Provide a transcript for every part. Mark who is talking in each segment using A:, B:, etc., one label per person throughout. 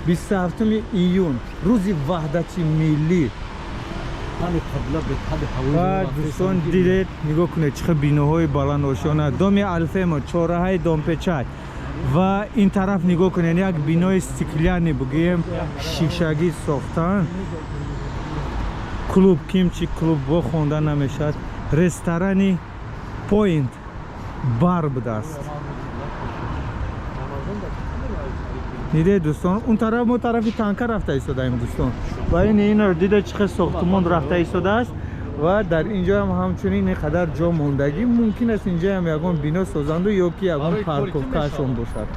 A: 27 июн, рӯзи ваҳдати миллӣ. Ва дӯстон, дидед, нигоҳ кунед, чӣ хел биноҳои баландошёна. Доми Алфемо, чорраҳаи Домпечать. Ва ин тараф нигоҳ кунед, як бинои стеклянный, бигӯем, шишагӣ сохтан. Клуб кимчи клуб бо хонда намешавад. Ресторани Point бар будааст. Дидед, дӯстон, он тараф мо тарафи танка рафта истодаем, дӯстон. Ва ин инро дида, чӣ хел сохтумон рафта истодааст. Ва дар инҷоам ҳамчунин ин қадар ҷо мондагӣ, мумкин аст инҷоам ягон бино созанду ё ки ягон парковкаашон бошад.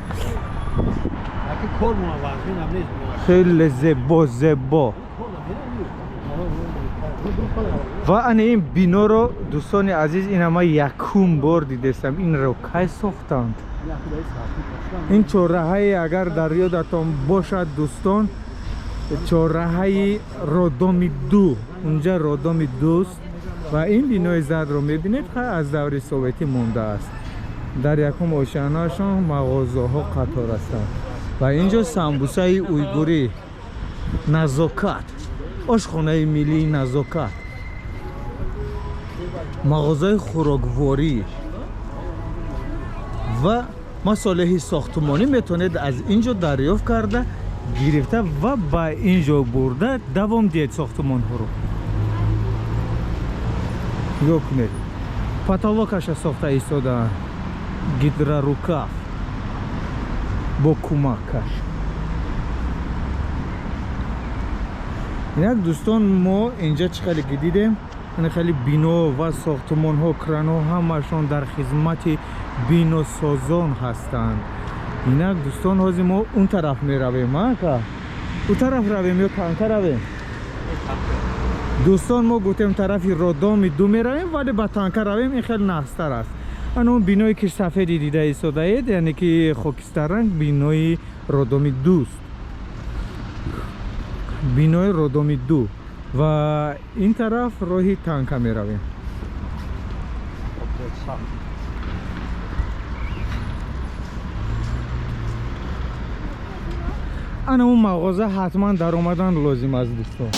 A: Хеле зебо, зебо. Ва ана ин биноро, дӯстони азиз, ина ман якум бор дидестам. Инро кай сохтанд? Ин чорраҳае, агар дар ёдатон бошад, дӯстон, чорраҳаи Родоми ду, унҷа Родоми дуст. Ва ин бинои зардро мебинед, аз даври советӣ мондааст. Дар якум ошиёнаашон мағозаҳо қатор ҳастанд. Ва инҷо самбусаи уйгурӣ Назокат, ошхонаи миллии Назокат, мағозаи хӯрокворӣ ва масолеҳи сохтумонӣ метавонед аз ин ҷо дарёфт карда, гирифта ва ба ин ҷо бурда давом диҳед сохтумонҳоро. Нигоҳ кунед, потолокаша сохта истодаанд, гидрорукав бо кӯмаккаш. Инак, дӯстон, мо инҷа чӣ хеле ки дидем, ин хеле бино ва сохтумонҳо, кранҳо ҳамашон дар хизмати биносозон ҳастанд. Инак, дӯстон, ҳозир мо он тараф меравем. Ака, он тараф равем ё танка равем? Дӯстон, мо гуфтем тарафи Родоми ду меравем, вале ба танка равем, ин хеле нағзтар аст. Ана он биное ки сафеди дида истодаед, яъне ки хокистарранг, бинои Родоми дуст, бинои Родоми ду. Ва ин тараф роҳи танка меравем. Ана он мағоза ҳатман даромадан лозим аст, дӯстон.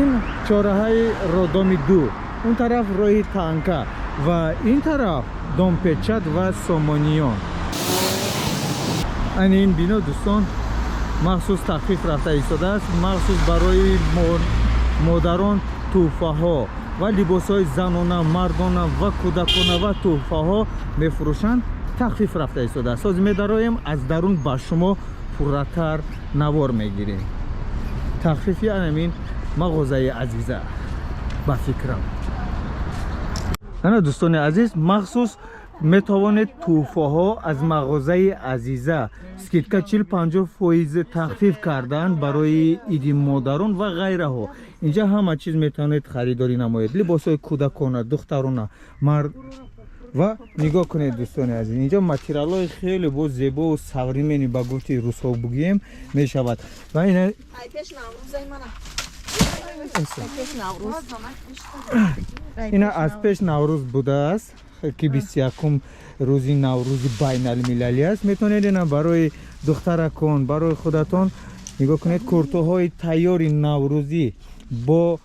A: Ин чорраҳаи Родоми ду, он тараф роҳи танка ва ин тараф Домпечат ва Сомониён. Ани ин бино, дӯстон, махсус тахфиф рафта истодааст, махсус барои модарон тӯҳфаҳо ва либосҳои занона, мардона ва кӯдакона ва тӯҳфаҳо мефурӯшанд. Тахфиф рафта истодааст. Ҳозир медароем, аз дарун ба шумо пурратар навор мегирем. Тахфифи анамин мағозаи Азиза, ба фикрам. Ана, дӯстони азиз, махсус метавонед тӯҳфаҳо аз мағозаи Азиза, скидка 40-50% тахфиф кардан барои иди модарон ва ғайраҳо. Инҷа ҳама чиз метавонед харидорӣ намоед: либосҳои кӯдакона, духтарона, мард. Ва нигоҳ кунед, дӯстони азиз, инҷо материалҳои хеле бо зебову современный, ба гуфти русҳо бугӯем, мешавад. Ва ина ина аз пеш Наврӯз будааст, ки 21-ум рӯзи Наврӯзи байналмилалӣ аст. Метавонед ина барои духтаракон, барои худатон, нигоҳ кунед, куртоҳои тайёри наврӯзӣ бо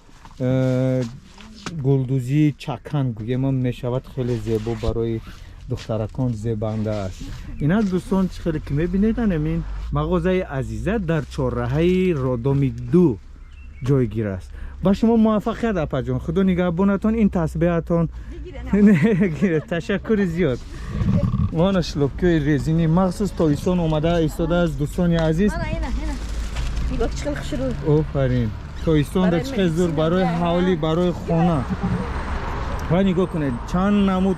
A: гулдӯзии чакан гӯем мешавад, хеле зебо, барои духтаракон зебанда аст. Инак, дӯстон, чӣ хеле ки мебинед, анамин мағозаи Азиза дар чорраҳаи Родоми ду ҷойгир аст. Ба шумо муваффақият, апаҷон, худо нигаҳбонатон. Ин тасбеҳатон, ташаккури зиёд. Вана шлёпкиҳои резинӣ махсус тобистон омада истодааст, дӯстони азиз. Офарин, тобистонда чӣ хел зур барои ҳавлӣ, барои хона. Ва нигоҳ кунед, чанд намуд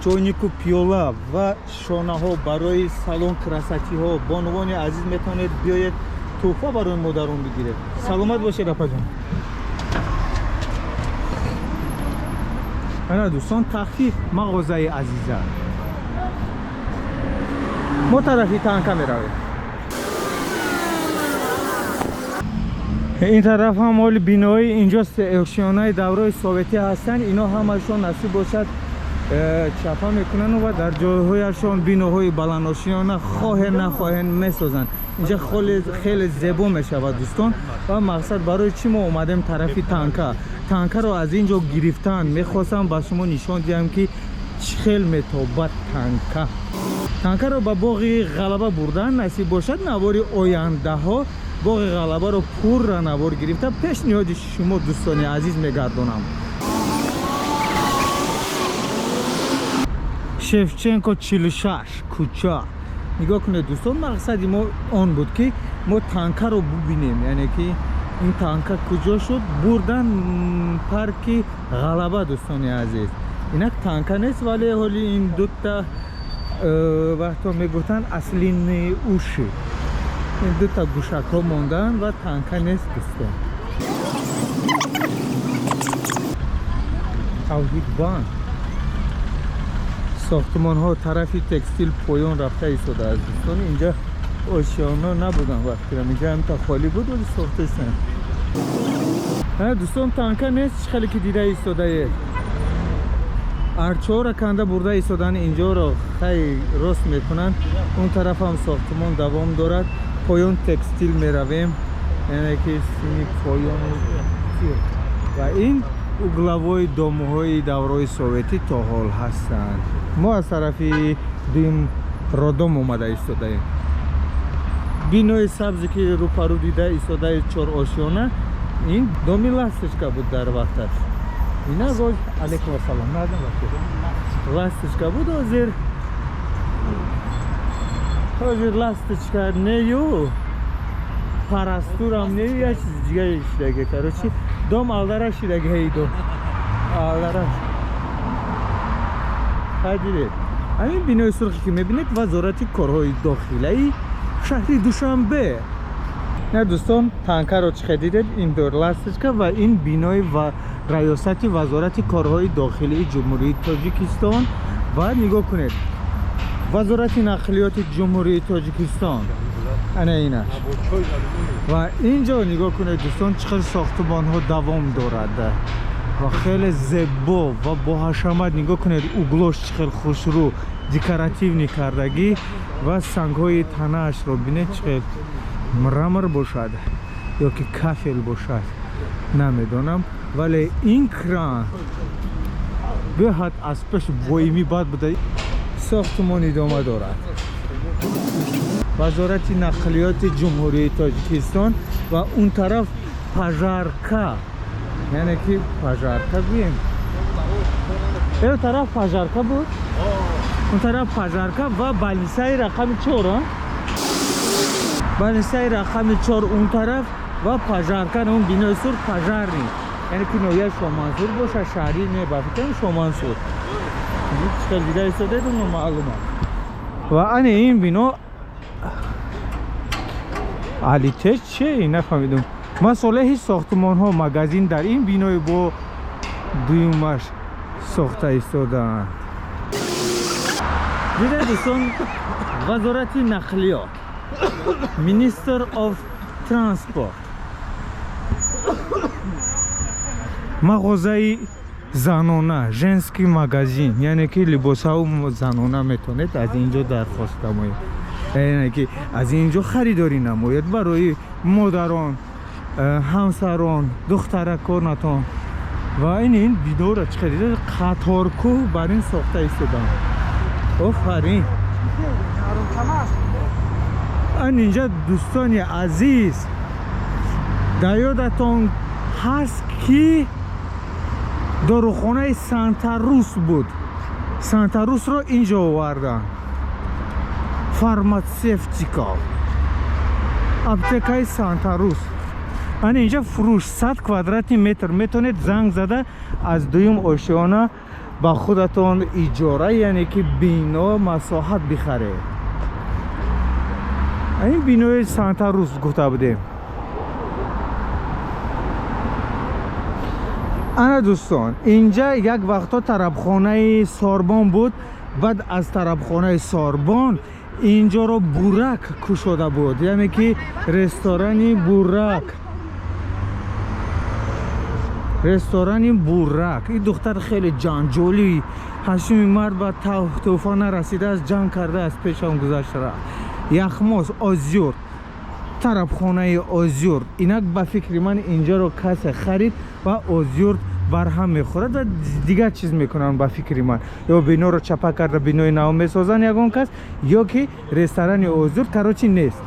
A: чойнику пиёла ва шонаҳо барои салон, красотиҳо. Бонувони азиз, метавонед биёед, тӯҳфа барои модарон бигиред. Саломат бошед, апаҷон. Ана, дӯстон, тахфиф, мағозаи Азиза. Мо тарафи танка меравем. Ин тараф ҳам ҳоли бинои инҷо ошёнаи давраи советӣ ҳастанд. Ино ҳамашон насиб бошад. чапа мекунанд ва дар ҷойҳояшон биноҳои баландошиёна хоҳе нахоҳен месозанд. Инҷа хеле зебо мешавад дӯстон. Ва мақсад барои чӣ мо омадем тарафи танка? Танкаро аз ин ҷо гирифтан мехостам ба шумо нишон диҳам, ки чӣ хел метобад танка. Танкаро ба боғи ғалаба бурдан насиб бошад. Навори ояндаҳо боғи ғалабаро пурра навор гирифта пешниҳоди шумо дӯстони азиз мегардонам. Шевченко 46 кӯча. Нигоҳ кунед дӯстон, мақсади мо он буд, ки мо танкаро бубинем, яъне ки ин танка куҷо шуд бурдан парки ғалаба. Дӯстони азиз, инак танка нест, вале ҳоли ин дута вақто мегуфтанд ослиные уши, ин дута гӯшакҳо мондаанд ва танка нест дӯстон. Тавҳидбанк, сохтмонҳо тарафи текстил поён рафта истодааст дӯстон. Инҷа ошиёна набуданд вақтирам, инҷа ҳамта холӣ буд, вале сохтаистанд. Дӯстон, танка нест, чӣ хеле ки дида истодаед. Арчаҳоро канда бурда истодан, инҷоро хай рост мекунанд. Он тарафам сохтмон давом дорад. Поён текстил меравем, яъне ки сини поёни. Ва ин угловой домҳои даврои советӣ то ҳол ҳастанд. Мо аз тарафи дуюм родом омада истодаем. Бинои сабзе ки рӯпарӯ дида истодаи чорошёна, ин доми Ласточка буд дар вақташ. Ина боз алейкум ассалом, Ласточка буд. Ҳозир Ласточка нею, парастурам нею, як чизи дигаре шидаге. Короче, дом алдараш шидаге, ҳей дом алдараш. Хай дидед, ҳамин бинои сурхе ки мебинед, Вазорати корҳои дохилаи шаҳри Душанбе. На дӯстон, танкаро чӣ хел дидед? Ин дор Ласточка ва ин бинои ва раёсати Вазорати корҳои дохилии Ҷумҳурии Тоҷикистон. Ва нигоҳ кунед, Вазорати нақлиёти Ҷумҳурии Тоҷикистон ана инаш. Ва инҷо нигоҳ кунед дӯстон, чӣ хел сохтмонҳо давом дорад ва хеле зебо ва боҳашамат. Нигоҳ кунед, углош чӣ хел хушрӯ декоративный кардагӣ ва сангҳои танаашро бинед, чӣ хел мрамор бошад ё ки кафел бошад, намедонам, вале ин кран беҳад аз пеш воимӣ бад буда. Сохтмон идома дорад. Вазорати нақлиёти Ҷумҳурии Тоҷикистон ва он тараф пожарка, яъне ки пожарка гӯем, э тараф пожарка буд, он тараф пожарка ва больницаи рақами 4, больницаи рақами 4 он тараф ва пожарка. Он бинои сурх пожарный, яъне ки ноҳияи Шомансур бошад, шаҳрӣ не, ба фикрам Шомансур. Чӣ хел дида истодаед, маълум аст. Ва ани ин бино алите че нафаҳмидум. Масолеҳи сохтмонҳо, магазин дар ин бинои бо дуюмаш сохта истодаанд. Дида дӯстон, Вазорати нақлиёт, Minister of Transport, мағозаи занона, женский магазин, яъне ки либосҳо занона метавонед аз ин ҷо дархост намоед, яъне ки аз ин ҷо харидорӣ намоед барои модарон, ҳамсарон, духтараконатон. Ва ин бинора чӣ хел қаторкӯҳ бар ин сохта истодаанд. Офарин! Ан инҷа дӯстони азиз, дар ёдатон ҳаст ки дорухонаи Сантарус буд? Сантарусро инҷо оварданд. Фармацевтика, аптекаи Сантарус ана инҷа. Фурӯш 100 квадратный метр. Метавонед занг зада аз дуюм ошёна ба худатон иҷора, яъне ки бино, масоҳат бихаред. Ин бинои Сантарус гуфта будем. Ана дӯстон, инҷа як вақто тарабхонаи Сорбон буд. Баъд аз тарабхонаи Сорбон инҷоро Бурак кушода буд, яъне ки ресторани Бурак. Ресторани Бурак. Ин духтар хеле ҷанҷолӣ. 8-уми март ба тӯҳфа нарасидааст, ҷанг кардааст, пешам гузашт, рафт. Яхмоз, Озюр, тарабхонаи Озюр. Инак, ба фикри ман, инҷаро касе харид ва Озюр барҳам мехӯрад ва дигар чиз мекунанд. Ба фикри ман, ё биноро чапа карда, бинои нав месозанд ягон кас, ё ки ресторани Озюр, короче, нест.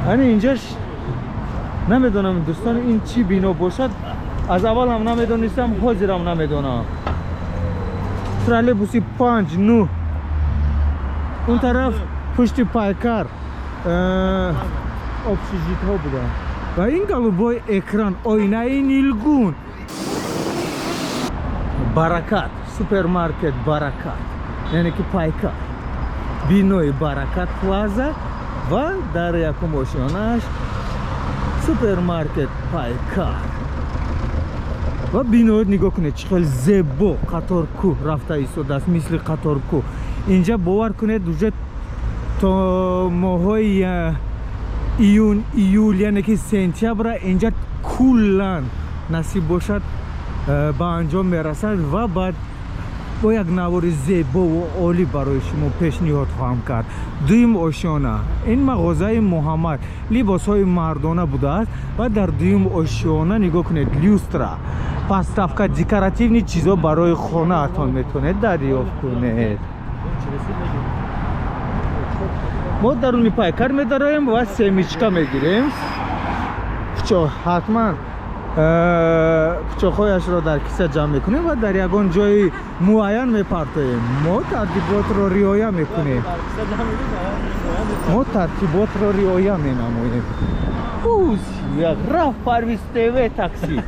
A: Ани инҷаш намедонам, дӯстон, ин чӣ бино бошад. Аз аввалам намедонистам, ҳозирам намедонам. Троллейбуси панҷ ну он тараф, пушти Пайкар, общежитҳо буданд. Ва ин голубой экран, оинаи нилгун. Баракат, супермаркет Баракат, яъне ки Пайкар, бинои Баракат Плаза ва дар якум ошёнааш супермаркет Пайкар. Ва биноят нигоҳ кунед, чӣ хел зебо қаторкӯҳ рафта истодааст, мисли қаторкӯҳ. Инҷа, бовар кунед, уже то моҳҳои июн, июл, яъне ки сентябра инҷа куллан, насиб бошад, ба анҷом мерасад ва баъд бо як навори зебову олӣ барои шумо пешниҳод хоҳам кард. Дуюм ошёна ин мағозаи Муҳаммад, либосҳои мардона будааст. Ва дар дуюм ошёна, нигоҳ кунед, люстра, подставка, декоративный чизо барои хонаатон метавонед дарёфт кунед. Мо даруни Пайкар медароем ва семечка мегирем. Пучоқ ҳатман, пучоқҳояшро дар киса ҷамъ мекунем ва дар ягон ҷои муайян мепартоем. Мо тартиботро риоя мекунем, мо тартиботро риоя менамоем. Як рафт Парвиз ТВ такси.